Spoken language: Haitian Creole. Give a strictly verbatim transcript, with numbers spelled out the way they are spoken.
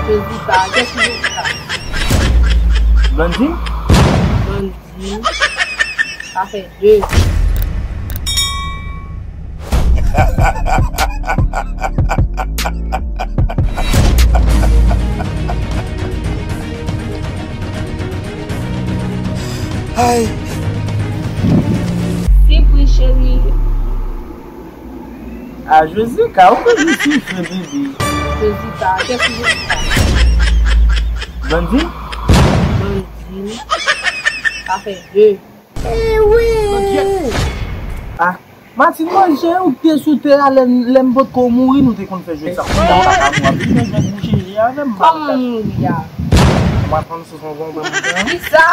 Josita, kiyès ki Josita? Blondine? Blondine. Sa fè de. Ay. Sipriz cheri. A Josika, ou toujou sou jwe bebe. Josita, kiyès ki Josita? Blondine? Blondine. Sa fè de. Eh oui! Ah, Martine, mwen jan ou te sou tè a lè, lè m potko mouri, nou te konn fè jwèt sa. Kounya m pa ka mouri, ap vin fè jwèt bouche je avè m. Kòman mouri a? Ou pa konn sou son bon bon bouton? Kisa?